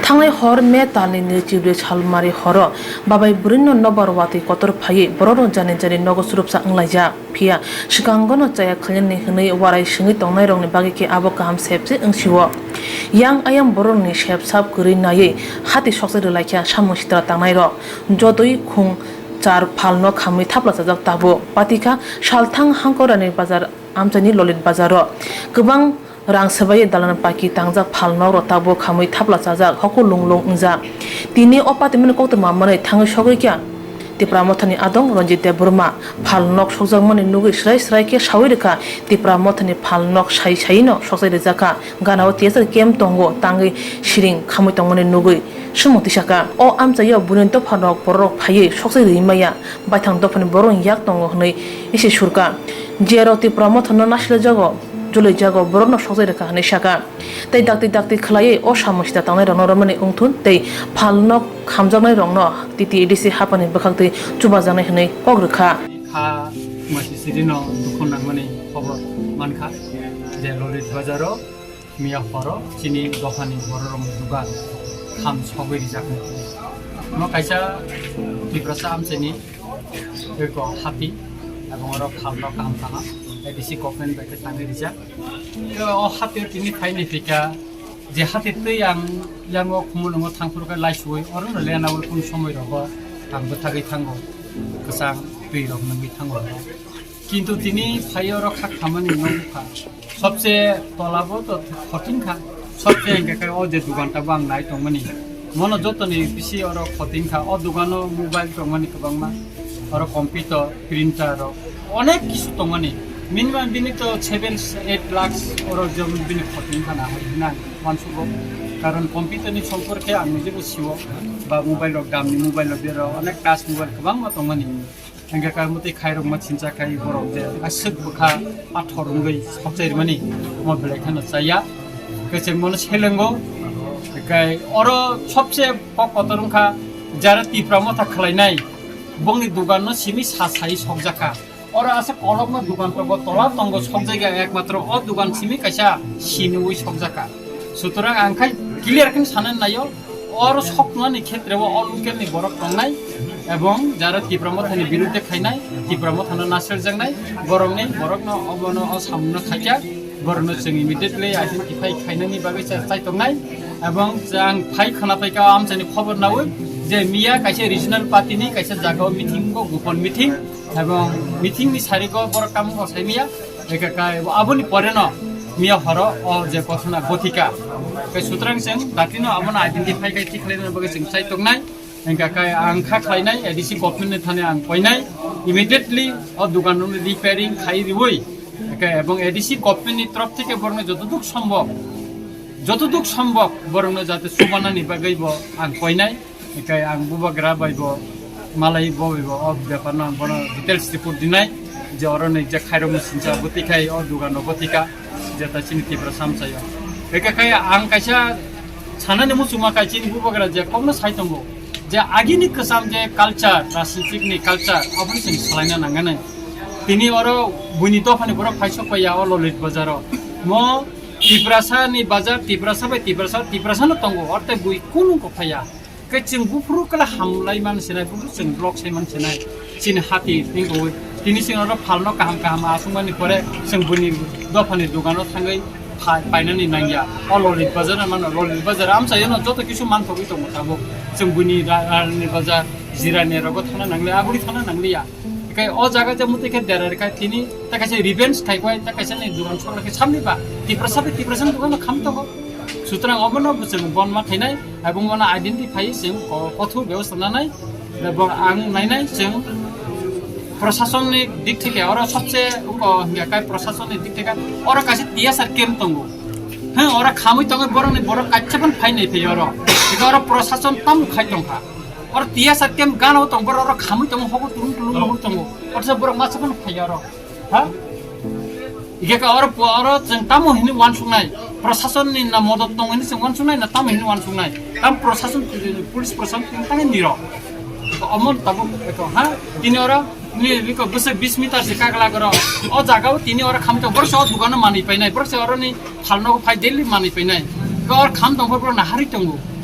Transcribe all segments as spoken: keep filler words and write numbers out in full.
Thangnai hor May talni nwichibrwi salmari horo babai bwrwino nobar watwi kotor phaiwi borokno jani jani nogo churupsa wnglaijak. Phiya swkangono chaya khlainani hwnwi warai swngwi tongnairokni bagwi khe abo kaham sepse wngsio. Yang ayang borokni sepsap kwrwi naiwi hati sokchai rwlaikha samung sitra tangnairok. Jotoi khung char phalno khamwi thapla chajak tabuk. Patikha salthang Hangkorani bazar amchaini Lolit bazaro kwbang rang swbaiwi dalan paki tangjak phalnokrok tabuk khamwi thapla chajak, hoku lung lung wngjak. Tini o patimani koktwma manwi thangwi sogwi kha Tipra Mothani adong Ranjit Debbarma. Phalnok sokjakmani nugwi swrai swrai khe saui rwkha Tipra Mothani phalnok sai saino sokchai rwjakha. Ganao T S R camp tongo, tangwi siring khamwi tongmani nugwi. Sumung tisaka, o amchaio buini dopharok bororok phaiwi sokchai rwi maya, baithang dophani borokni yak tongo hwnwi isi surka. Jerok Tipra Mothano nasilaijago, julaijago, borokno sokchai rwkha hwnwi saka. Tei dakti dakti khwlaiwi o samung sita tangnairokno romani wngthun tei phalnok khamjaknairokno T T A D C haphangni bwkhaktwi chubajaknai hwnwi kok rwkha. Kha masi sirino dukhu nangmani khobor mankha je Lolit Bazaro miya horo chini dophani bororokni dugan kham sogwi rijaknai. Omo kaisa Tiprasa amchaini eko hati, ebong oro phalno kaham tangma, A D C government bai khe tangwi rijak. Tei o hati o tini phaini phika, je hati twi ang yango khumulwngo thangphuru khe laisuwi, orono lenaui kunu somoi rogo ang bwthagwi thango, kwchang twi rok nungwi thango. Kintu tini phai oro kha khamani nokha. Sobse tola bo to kothin kha. Sobse hingke khe o je dugan ta bo ang nai tongmani. Mono jotoni bisi oro kothin kha. O dugano mobile tongmani kwbangma. Oro computer, printer rok onek kisu tongmani. Minimum bini to seven eight lakhs oro jom bini kothin kha na hai hinang wansugo. Karon computer ni sompor khe ang nijebo siwo ba mobile rok damni mobile rok bero onek touch mobile kwbangma tongmani. Hingke kar mwtwi khairokma sincha khai borok je aswk bwkha pathor wngwi sokchai rwmani omo belai kheno chaya. Kwchwngmano selengo. Hingke oro sobse kok kotor wngkha jara Tipra Motha khlainai bongni duganno simi sa sai sokjakha. Oro aswk kolokma dugan tongo, tola tongo sokjakya ekmatro o dugan simi kaisa siniwi sokjakha. Sutorang ang khai clear khe sanani naio. Oro soknani khetre o, o local ni borok tongnai ebong jara Tipra Mothani birudde khainai, Tipra Mothano naserjaknai, borokni, borokno obono o samungno khaikha, borokno chwng immediately identify khainani bagwi cha-, chai tongnai. Ebong ang phai khwna phaikha o amchaini khobor naui je miya kaisa regional party ni kaisa jagao meeting o, gopon meeting, ebong meeting ni sarigo borok tamo bo sai miya. Eka kai aboni pore no miya horo o je kothona gothika. Kai sutrang chwng datino abono identify kai thik khlaina bagwi chwng chai tongnai. Eka kai ang kha khlainai A D C government ni thani ang koinai immediately o dugan no repairing khai riwi. Eka ebong A D C government ni torop theke borokno jotoduk sombok, jotoduk sombok borokno jate chubanani bagwi bo ang koinai. Hikai ang bubagra bai bo malai bo bai bo o bepar no ang bono details report dinai je oro ni je khairok ni sincha bwtwi khai o dugan no bwtwi ka je ta chini Tipra samsai o. Hikai khai ang kaisa sanani muchungma kai chini bubagra je kokno sai tongo je agini kwcham je culture, rajnitik ni culture aboni chwng salaina nangani. Tini oro buini dophani borok phaisok paiya o Lolit Bazar o. Mo Tiprasa ni bazar, Tiprasa bai Tiprasa, Tiprasa no tongo, orte bui kunu kok phaiya. Khe chwng buphuru kala hamlai man sinai, buphuru chwng block sai man sinai. Chini hati tingkoi. Tini chwng oro phalno kaham kaham aswk mani pore chwng buini dophani dogano thangwi pha-, painani nangya. O Lolit Bazar no mano, Lolit Bazar amchaio no joto kisu manthogwi tongo tabuk. Chwng buini ra-, rani bazar, jirani rogo thana nangliya, aguri thana nangliya. Kai o jaga je muti khe dera kha tini ta kaisa revenge khai koi ta kaisa ni dugan sokra khe samni ba Tiprasa bai Tiprasa ni dugan kham tongo. Sutrang obono bwswng bon ma khainai, abo mono identify chwng ko-, kothu bebostha nanai, abo ang nainai chwng proshasonni dik theke oro sobse uko hingya kai proshasonni dik theke oro kaisa T S R camp tongo. Heng, oro khamwi tongo borokni borok kaisa phano phai nai phai oro. Oro proshason tamo khai tongkha. Oro T S R camp gana o tong, borok oro khamwi tongo, hobo tulung tulung nugwi tongo. Oro se borok masa phano phai oro. Ha? Ike ka oro po-, oro chwng tamo hini wansuknai. Proshason ni na modot tong hini chwng wansuknai, na tamo hini wansuknai. Tam proshason, police proshason tang tang niro. Omo tabuk eko, ha? Tini oro ni biko bwswk bis meter se kagla goro. O jaga o tini oro khamwi tong, borok se o dogano manwi painai, borok se oro ni phalno phai daily manwi painai. Ko oro kham tong, borok na hari tongo.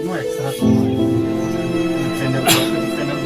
rok no extra tong. Channel, channel.